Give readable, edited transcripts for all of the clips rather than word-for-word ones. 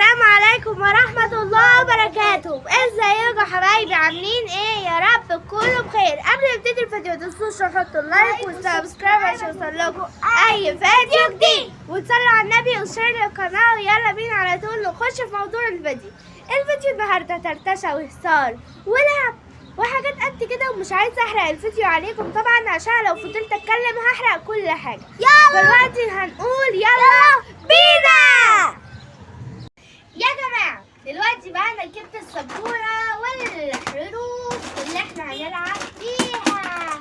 السلام عليكم ورحمة الله وبركاته. ازيكم يا حبايبي؟ عاملين ايه؟ يا رب تكونوا بخير. قبل ما نبتدي الفيديو متنسوش تحطوا ال like وال subscribe عشان يوصل لكم اي فيديو جديد، وتصلوا على النبي و share للقناة. ويلا بينا على طول نخش في موضوع الفيديو. الفيديو النهارده ترتشة وهزار ولعب وحاجات قد كده، ومش عايزه احرق الفيديو عليكم طبعا، عشان لو فضلت اتكلم هحرق كل حاجه. يلا. دلوقتي هنقول يلا بينا يا جماعة. دلوقتي بقى انا جبت السبورة والحروف اللي احنا هنلعب فيها،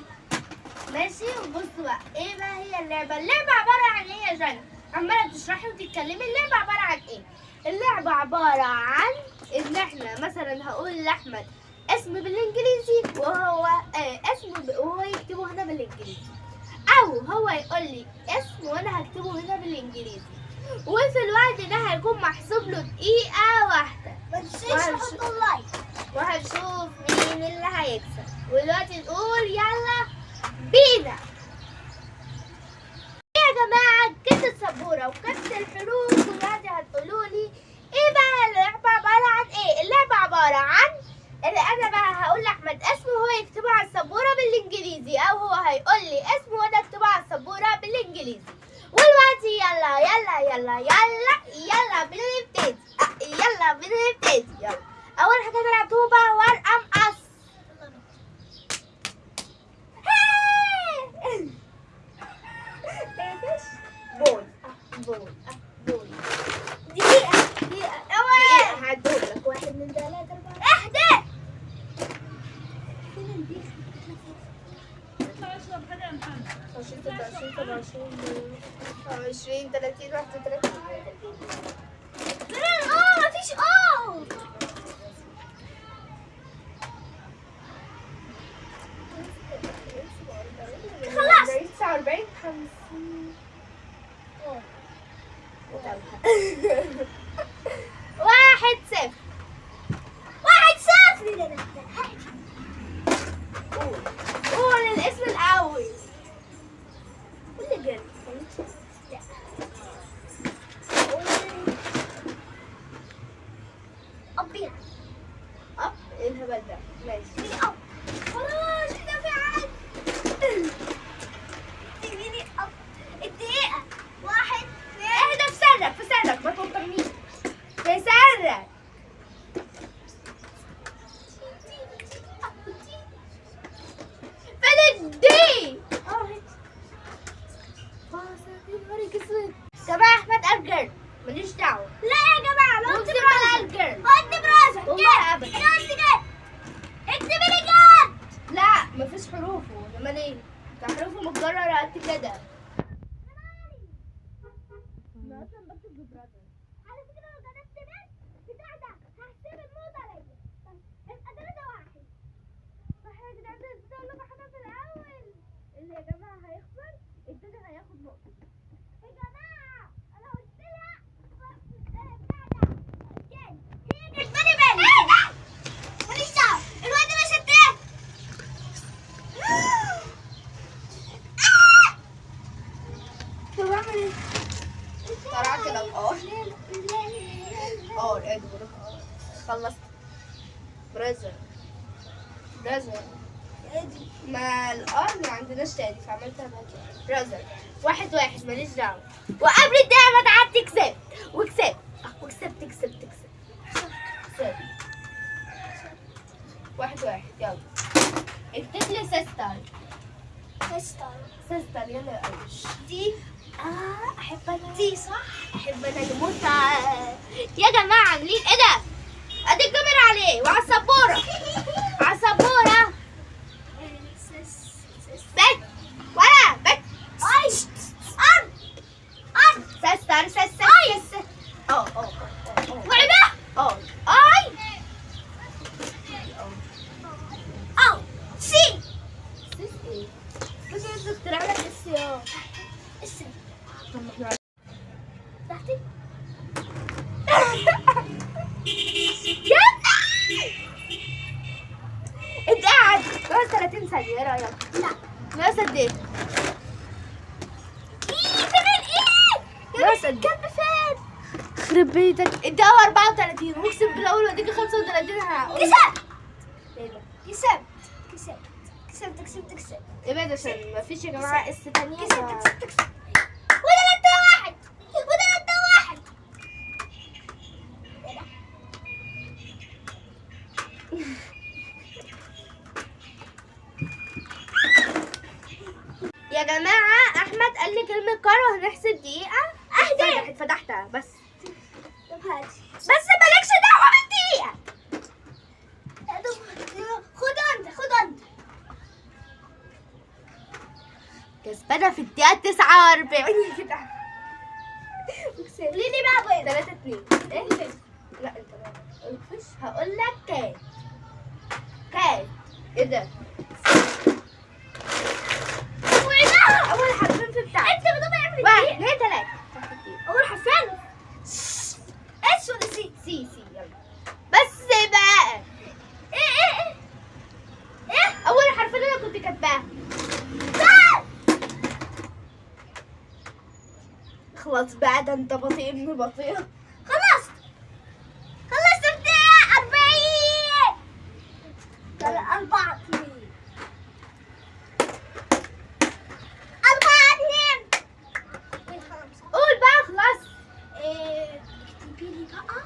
ماشي؟ وبصوا بقى، ايه بقى هي اللعبة؟ اللعبة عبارة عن ايه يا جنى؟ عمالة تشرحي وتتكلمي. اللعبة عبارة عن ايه؟ اللعبة عبارة عن ان احنا مثلا هقول لاحمد اسم بالانجليزي وهو اسم وهو يكتبه هنا بالانجليزي، او هو يقول لي اسم وانا هكتبه هنا بالانجليزي، وفي الوقت ده هيكون محسوب له دقيقة واحدة. ما تنسوش تحطوا ال like. وهنشوف مين اللي هيكسب. ودلوقتي نقول يلا بينا يا جماعة. جبت السبورة وكتبت الحروف، ودلوقتي هتقولوا لي ايه بقى اللعبة عبارة عن ايه؟ اللعبة عبارة عن اللي انا بقى هقول لاحمد اسمه وهو يكتبه على السبورة بالانجليزي، او هو هيقول لي اسمه وانا اكتبه على السبورة بالانجليزي. ودلوقتي يلا يلا يلا يلا يلا بينا نبتدي. يلا بينا نبتدي. يلا اول حاجة نلعب طوبة ورقة مقص. هاي! ball ball ball. دقيقة. دقيقة دقيقة، هعدهم لك: واحد، اتنين، تلاتة، أربعة. اهدى. فين البيخ؟ اطلع اشرب حاجة يا محمد. 25، 26، 27، 29، 30، 31. فين مفيش خلاص. 49، 50. 1-0. 1-0. لا لا لا. قول قول الاسم الأول. قول لي girl. لا. أبيض. up؟ ايه الهبل ده؟ ماشي. مين up؟ خلاص ده في عد. مين up؟ الدقيقة واحد، اثنين. اهدى، في سرك في سرك، ما توترنيش، في سرك. فين ال D؟ جماعة احمد قال girl، ماليش دعوة. لا يا جماعة، أنا قلت ممكن بقى brother. ال girl. قلت brother. والله أبدا. أنا قلت girl. اكتبي لي girl. لا مفيش حروفه، لما ليه؟ ده حروفه متكررة قد كده. انا اصلا بكتب ب brother. على فكرة لو جربت بس بتاع ده هحسب النقطة ليا. طيب يبقى 3-1. صح يا جدعان، ده نسيت اقول لكم حاجة في الأول. اللي يا جماعة هيخسر التاني هياخد نقطة. يا جماعة أنا قلت لها بتاع ده girl. هي كسبانة بنت. إيه ده؟ ماليش دعوة. الواد مش هتلاقي. طب اعمل ايه؟ طلع كده ال R R ادور. خلصت. brother brother. ما ال R ما عندناش تاني، فعملتها بقى كده brother. 1-1، ماليش دعوة. وقبل الدقيقة ما تعدي كسبت وكسبت وكسبت كسبت كسبت كسبت. 1-1. يلا اكتب لي sister. sister. sister، يلا يا قوي. دي. احب انا. دي صح؟ احب انا المتعة. يا جماعة عاملين ايه ده؟ ادي الكاميرا عليه وعلى السبورة، على السبورة. sis sis. بس ولا بس. اي ار ار. sister sister sister. اه اه اه. وعبه. اه اي. او سي. sis ايه؟ بس انت اخترع لك S يا اس. طب ما احنا تحتي. يلا انت قاعد ناقص 30 ثانية، ايه رأيك؟ لا. ناقص قد ايه؟ ايه فين الايه؟ ناقص قد ايه؟ الكلب فين؟ يخرب بيتك، الدقيقة 34، اقسم بالله اول ما تيجي 35 هقول كسبت. ايه ده؟ كسبت كسبت كسبت كسبت كسبت. ابعد عشان مفيش يا جماعة S تانية. كسبت كسبت كسبت. وثلاثة واحد، وثلاثة واحد. يا جماعة احمد قال لي كلمة car وهنحسب دقيقة. اهدى. فتحتها بس. طب هاتي. بس مالكش دعوة بالدقيقة. طب خد انت، خد انت. كسبانة في الدقيقة 49 كده. قولي لي بقى بيض. 3-2. ايه؟ لا انت ما قلتش. هقول لك cat. cat. ايه ده؟ وعدها. اول حرفين في بتاعتي. انت بتقول اعمل واحد دقيقة. اثنين ثلاثة. اول حرفين S ولا C؟ C C يلا بس بقى. ايه ايه ايه ايه. اول حرفين انا كنت كاتباها. خلاص بقى، ده انت بطيء ابن بطيء. خلصت خلصت الدقيقة 40. 4 2 4 2 5. قول بقى خلاص. ايه اكتبي لي بقى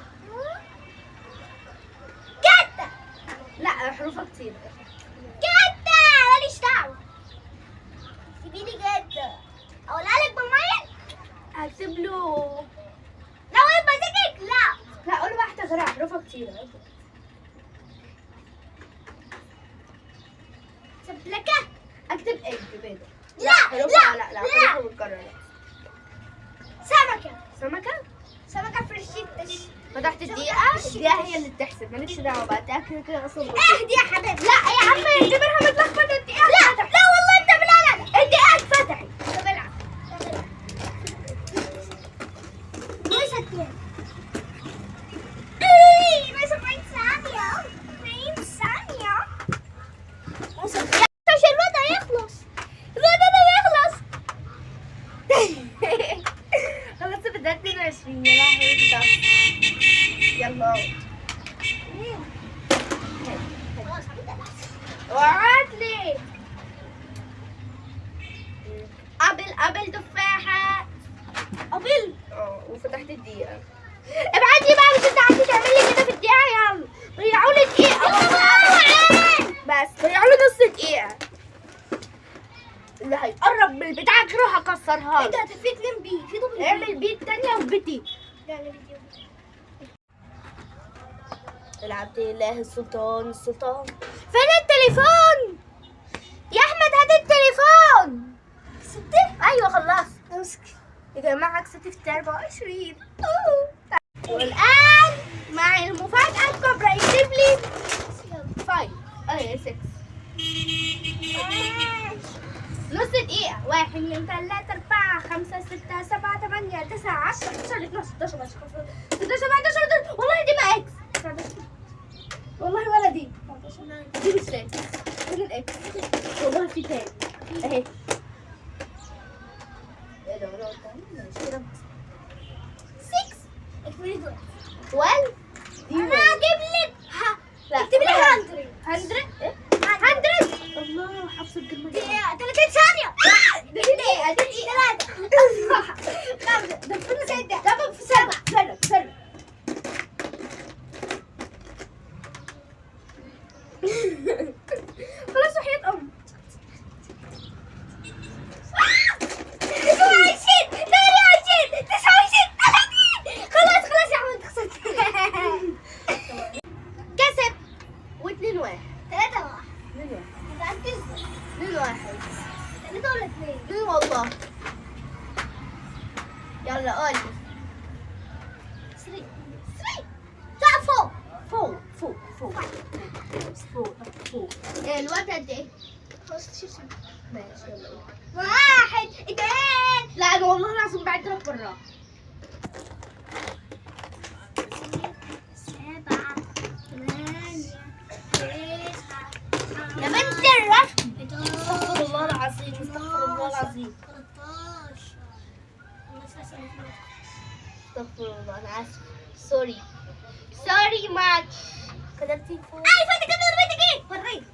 جدة. لا حروفها كتير. جدة ماليش دعوة. اكتبي لي جدة. اقولها لك بالمية؟ هكتب له. لو يبقى لا. لا قول واحدة غيرها، حروفها كتير. سبلكة. اكتب اج بيضة. لا حروفها لا لا لا لا. حروفها متكررة. سمكة. سمكة. سمكة فرشيتش. فتحت الدقيقة، الدقيقة هي اللي بتحسب، مالكش دعوة بقى، الدقيقة كده كده أصلا بسيطة. اهدي يا حبيبي. لا يا عم اعتبرها متلخبطة، الدقيقة لا اتفتحت. لا والله انت لا لا. الدقيقة اتفتحت. طب العب. طب العب. ناقص اتنين. ايه ناقص 40 ثانية. 40 ثانية. ناقص اتنين. عشان الوقت هيخلص. الوقت ده بيخلص. خلصت في الدقيقة 22. يا لهوي ده. يلا خلاص عملت العب. وقعت لي apple apple تفاحة apple. اه وفتحت الدقيقة. ابعت لي بقى، مش انت قعدت تعمل لي كده في الدقيقة. يلا ضيعوا لي دقيقة بس، ضيعوا لي نص دقيقة. اللي هيقرب من البتاع غيره هكسرها ايه له. ده؟ ده في اتنين B، في double B. اعمل B التانية و B T. لا لا فيديو. العبد الله السلطان السلطان. فين التليفون يا احمد؟ هات التليفون. كسبت؟ ايوه خلصت. امسك. يا جماعة كسبت في 24. والان مع المفاجاة الكبرى يجيب لي 5 ايه 6. نص دقيقة. 1 2 3 4 5 6 7 8 9 10 11 12 13 14 15 16 17. والله دي ما X. 19. والله ولا دي. دي مش X. فين ال X؟ والله في تاني اهي. ايه ده؟ ولا قدامي؟ ماشي كده. 6. اكتبي لي دول. 12. دي انا هجيب لك. ها لا. اكتبي لي 100. 100. ايه 100؟ الله حافظه الكلمة دي. دقيقة 30 ثانية. دقيقة دقيقة 3 4 5 ده فين؟ 6 ده في سنة سنة سنة. خلاص وحياة أم. 27 28 29 30. خلاص خلاص يا احمد خسرت. كسب. واتنين واحد. 3 1. اتنين واحد. متأكد؟ اتنين واحد. 3 ولا 2؟ اتنين والله. يلا قولي. 3 3. لا فوق. فوق فوق فوق فوق فوق. إيه الوقت قد ايه؟ 15 ثانية. ماشي يلا قولي. 1 2. لا انا والله العظيم بعد لك بالراحة. 7 8 9 يا بنت الرخم. استغفر الله العظيم، استغفر الله العظيم. 13 15. استغفر الله، انا اسف، sorry sorry much. كتبتي four. عارفه انت كده رميتك ايه؟ وريني.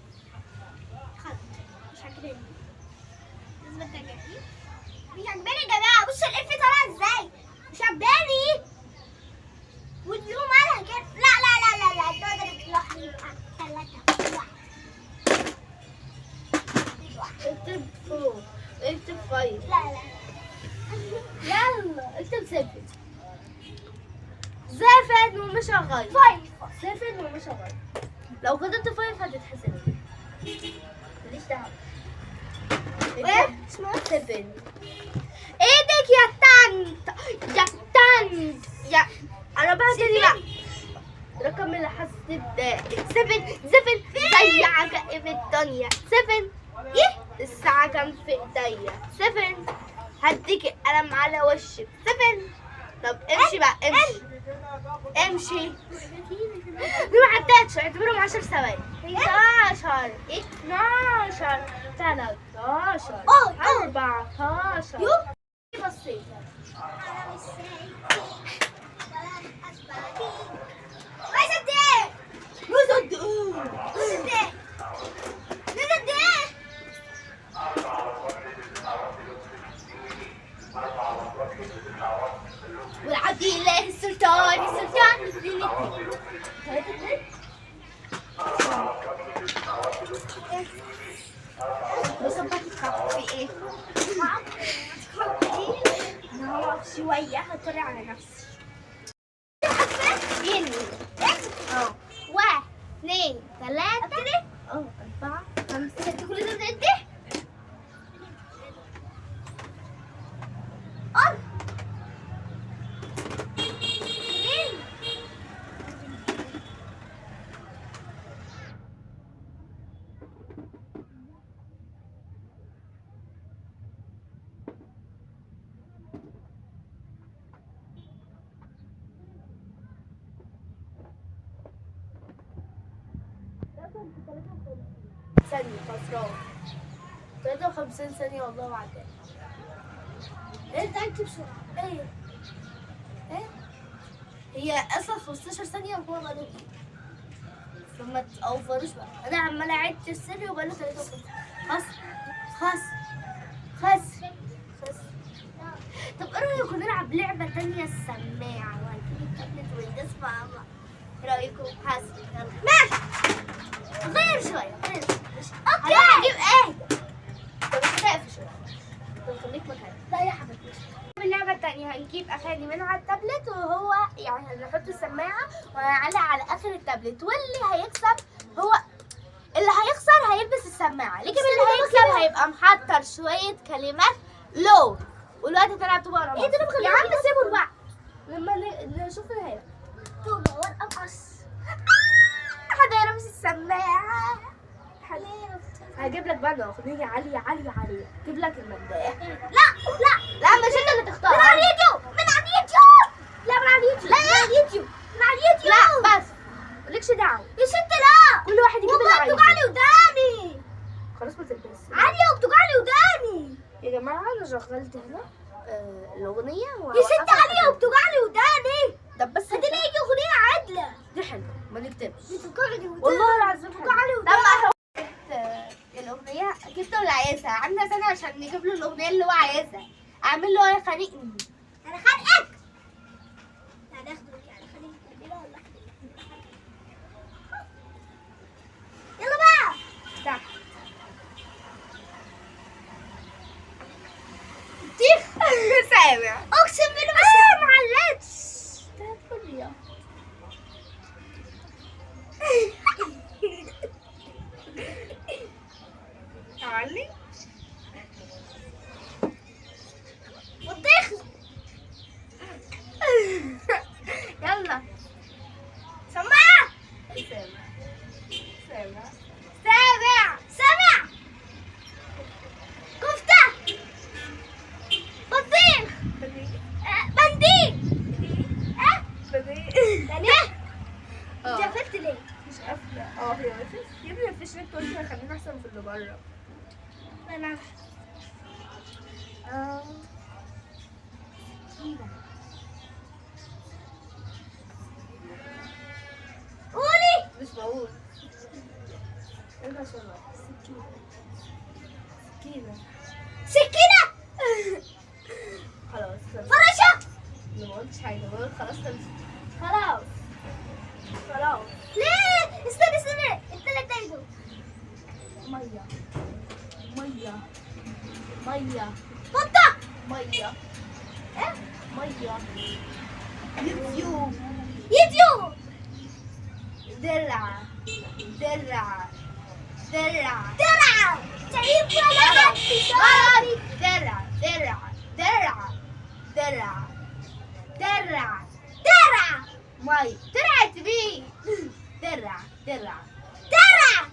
خلاص مش عاجباني. لازم ترجعي. مش عاجباني يا جماعة، بصوا ال F طالعه ازاي؟ مش عاجباني. وال blue مالها كده؟ لا لا لا لا لا، تقدر لوحدي. 3 1. اكتب four، اكتب five. لا لا. يلا اكتب 7. 7 ومش هغير. five. 7 ومش هغير. لو كتبت five هتتحسب. ماليش دعوة. ايه اسمها؟ 7. ايدك يا طنط، يا طنط، يا انا بهدل بقى. رقم اللي حاسس ده 7 7 زي عجائب الدنيا. 7. ايه الساعة كام في ايديا؟ 7. هديك القلم على وشك. 7. طب امشي بقى، امشي امشي. دي ما عدتش، اعتبرهم 10 ثواني. 11 12 13 14. يو. بصيت. انا مش سايق ولا اشبع بيك. عايزه قد ايه؟ نص قد ايه؟ نص قد ايه؟ نص قد ايه؟ والعبد لله السلطان، السلطان 2 2 3 2. بس في ايه؟ انا هوقف شوية، هطلع على نفسي. اتنين. اه 1 2 3 4 5. انت كل ده بتعدي؟ اه 2. ثانية خسران. 53 ثانية والله ما عدت. انت اكتب بسرعة. ايه ايه هي اصلا 15 ثانية وهو بقاله دقيقة، فما تأوفروش بقى. انا عمالة اعد الثانية وبقاله 53. خس خس خس خس. طب ايه رأيكم نلعب لعبة تانية؟ السماعة، وهنجيب التابلت ونسمع مع. ايه رأيكم؟ حس يلا ماشي. غير شوية، غير شوية. okay. هنجيب ايه؟ طب هتقف شوية. طب خليك مكانك. لا يا حبيبتي. اللعبة التانية هنجيب أغاني من على التابلت، وهو يعني هنحط السماعة وهنعلق على آخر التابلت، واللي هيكسب هو اللي هيخسر هيلبس السماعة، لكن اللي هيكسب هيبقى محضر شوية كلمات لو والوقت هتلعب طوبة ورا. ايه ده؟ أنا يا عم سيبوا الوقت لما نشوف اللي هيلعب. طوبة ورقة مقص. حد هيلبس السماعة. هجيب لك بقى أغنية عالية عالية عالية، هجيب لك المنداح. لا لا لا مش انت اللي تختار. من على اليوتيوب، من على اليوتيوب. لا من على اليوتيوب. لا من على اليوتيوب، من على اليوتيوب. لا بس مالكش دعوة. يا ست لا. كل واحد يجيب اللي والله عايزه. بتوجع لي وداني. خلاص ما تلبس. عالية وبتوجع لي وداني. يا جماعة أنا شغلت هنا الأغنية يا ست عالية وبتوجع لي وداني. طب بس هاتي لي يجي أغنية عدلة. دي حلوة ما نكتبش. بتوجع لي وداني. والله العظيم بتوجع لي طب وداني. ما الأغنية جبت اللي عايزها، عاملة سنة عشان نجيب له الأغنية اللي هو عايزها. أعمل له إيه؟ خانقني. أنا خانقك. يعني آخده يعني خليك كبيرة ولا يلا بقى. تحت تيخ. سامع. أقسم بالله مش ما علقتش. ده كل يوم. علي بطيخ. يلا سماعة. سامع سامع سامع سامع. كفتة. بطيخ. بنديل. ليه؟ انت قفلت ليه؟ مش قافلة. اه هي وقفت يا ابني. مفيش نت، قلت خلينا احسن في اللي بره. انا اه مش بقول. انت شنو؟ سكينة. سكينة. سكينة. خلاص. فراشة. ما قلتش حاجة، بقول خلاص خلصت. خلاص خلاص. ليه؟ استنى استنى، التلاتة دول. مية مية مية. بطة. مية. ايه؟ مية. يوتيوب. يوتيوب. درع درع درع. درع. تعيب ولا غلط. درع درع درع درع درع درع. مي درعت بيه. درع درع درع.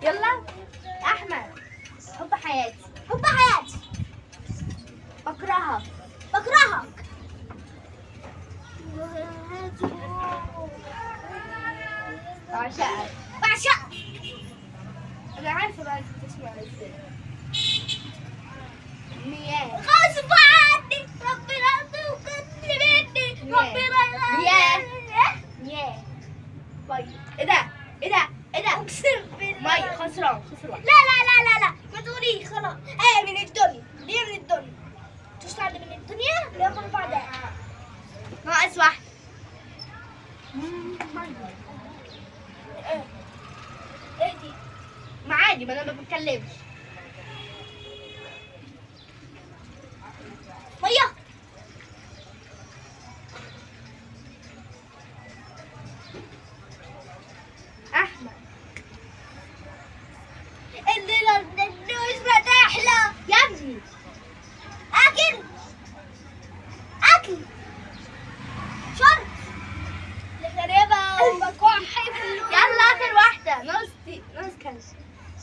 يلا احمد، حب حياتي. حب حياتي. بكرهك. بكرهك. بعشقك. بعشقك. انا عارفه بقى انت بتسمع ازاي. مياه. غصب عني ربنا توقفني مني ربنا. مياه. مياه. مية. ايه ده؟ ايه ده؟ ايه ده؟ اقسم بالله. مية. خسران خسران. لا لا لا لا لا، ما تقولي خلاص. ايه من الدنيا؟ ليه من الدنيا؟ تشتغل من الدنيا؟ ليه بعدها؟ ناقص واحد. ايه ايه دي؟ ما عادي، ما انا ما بتكلمش. مية. احمد. اللي مش بتحلى يا ابني. اكل. اكل. شرب. الغريبة وبكح. يلا اخر واحدة. ناقص ناقص كام؟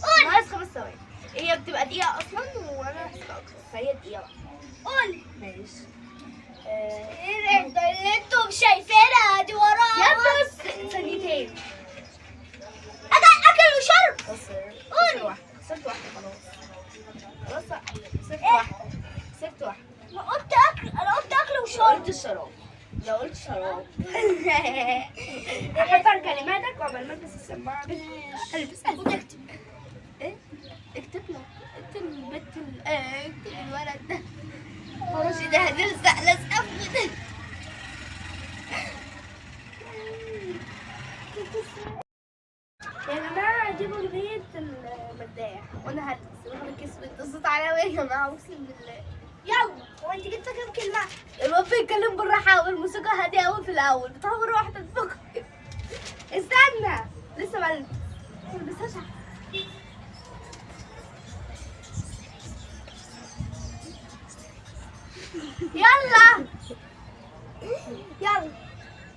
قول. ناقص 5 ثواني. هي بتبقى دقيقة اصلا وانا هحسبها اكتر، فهي دقيقة واحدة. قول. ماشي. ايه اللي انتم شايفينها دي وراها؟ يا بس ثانيتين. اكل اكل وشرب. خسر. قول. واحدة. خسرت واحدة خلاص. خلاص خسرت إيه؟ واحدة. خسرت واحدة. ما قلت اكل، انا قلت اكل لو وشرب. قلت الشراب. لو قلت شراب. احط على كلماتك وعمال ما البس السماعة. البسها. وتكتب. ايه؟ اكتب لك. اكتب البت اكتب الولد ده. خلاص ده هنلزق لزقه في ودنك. يا جماعة جيبوا أغنية المداح وأنا هلبس. نهارك أسود، الصوت عالي أوي يا جماعة أقسم بالله. يلا هو انت جبت كام كلمة؟ الواد بيتكلم بالراحة والموسيقى هادية أوي في الأول، بتعمل واحدة تفك. استنى لسه بلبس. ملبسهاش. يلا يلا.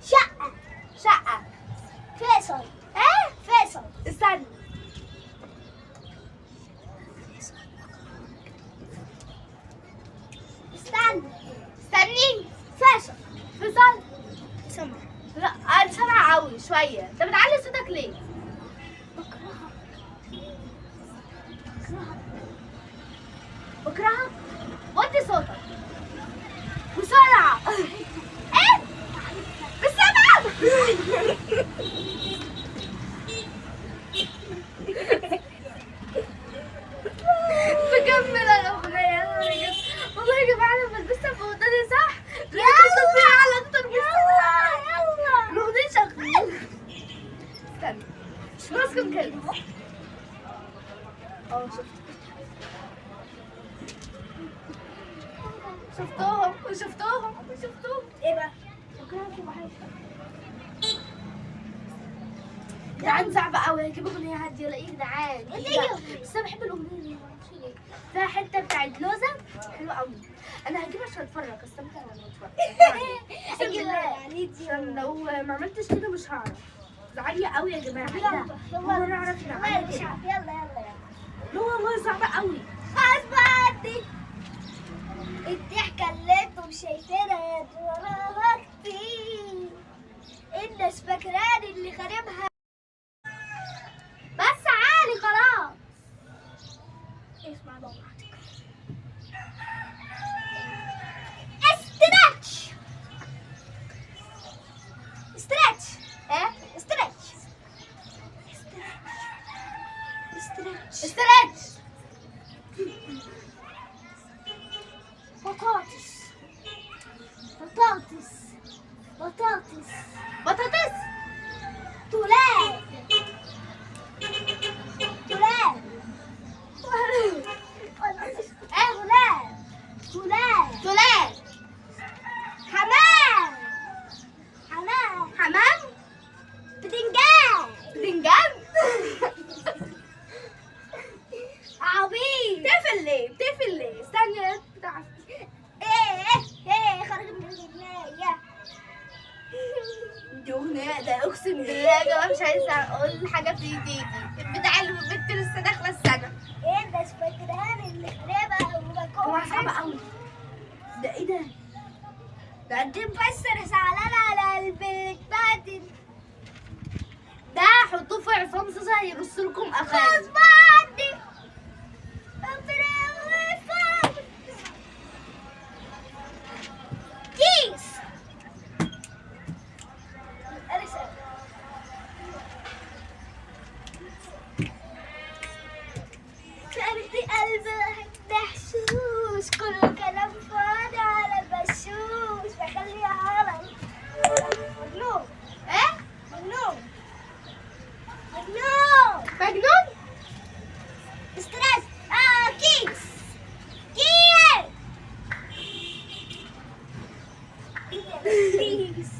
شقة. شقة. فيصل. ايه؟ فيصل. استنى. استنى. استني. فيصل. فيصل. سمع. لا انا سامعة قوي شوية. انت بتعلي صوتك ليه؟ بكرهك. بكرهك. بكرهك. وطي صوتك بسرعة. ايه؟ بسرعة. بكمل الأغنية. والله يا جماعة أنا بلبسها في وداني صح؟ لقيت صوتي أعلى أكتر من يلا يلا. الأغنية شغالة. استنى ناقص كام كلمة؟ اه شفت. شفتهم وشفتهم وشفتهم. ايه بقى؟ بكرهك وبحبك. جدعان صعبة قوي، هجيب أغنية هادية ولا إيه يا جدعان؟ إيه ده؟ بس أنا بحب الأغنية دي معرفش ليه. فيها حتة بتاعت لوزة حلوة قوي. أنا هجيبها عشان أتفرج، أستمتع وأنا بتفرج. أقسم بالله عشان لو ما عملتش كده مش هعرف. عالية قوي يا جماعة. إيه ده؟ يلا أول مرة أعرف إن يلا عالية كده. يلا يلا يلا. لا والله صعبة قوي. غصب عني الضحكة اللي انتم شايفينها دي وراها كتير. الناس فاكراني اللي خاربها. بس عالي خلاص. اسمع بقى براحتك. استراتش. stretch. بطاطس بطاطس بطاطس بطاطس. دولاب دولاب دولاب دولاب دولاب. حمام حمام حمام. بتنجان بتنجان. عبيط. بتقفل ليه؟ بتقفل ليه؟ استني بتاع. ايه ايه خرج من الاغنية. دي اغنية ده، اقسم بالله يا جماعة مش عايزة اقول حاجة في تيتي بتاع البنت لسه داخلة السنة. ايه ده فاكراني اللي خربها. هو صعب قوي ده، ايه ده؟ ده انت مفسر زعلان على البنت بعد. ده حطوه في عصام صاصا هيرص لكم اغاني. غصب عني ربنا يوفقك. كيس. أنا سأل. سألت قلبك محشوش، كله كلام فاضي على بشوش، بخلي عالم مجنون. ايه؟ مجنون مجنون مجنون. stretch. كيس كيس كيس.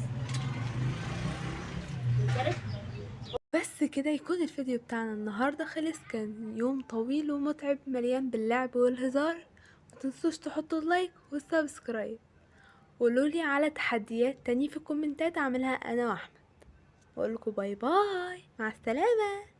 بس كده يكون الفيديو بتاعنا النهاردة خلص. كان يوم طويل ومتعب مليان باللعب والهزار. ما تنسوش تحطوا ال like وال subscribe، وقولولي على تحديات تاني في الكومنتات اعملها انا واحمد. واقولكوا bye bye، مع السلامة.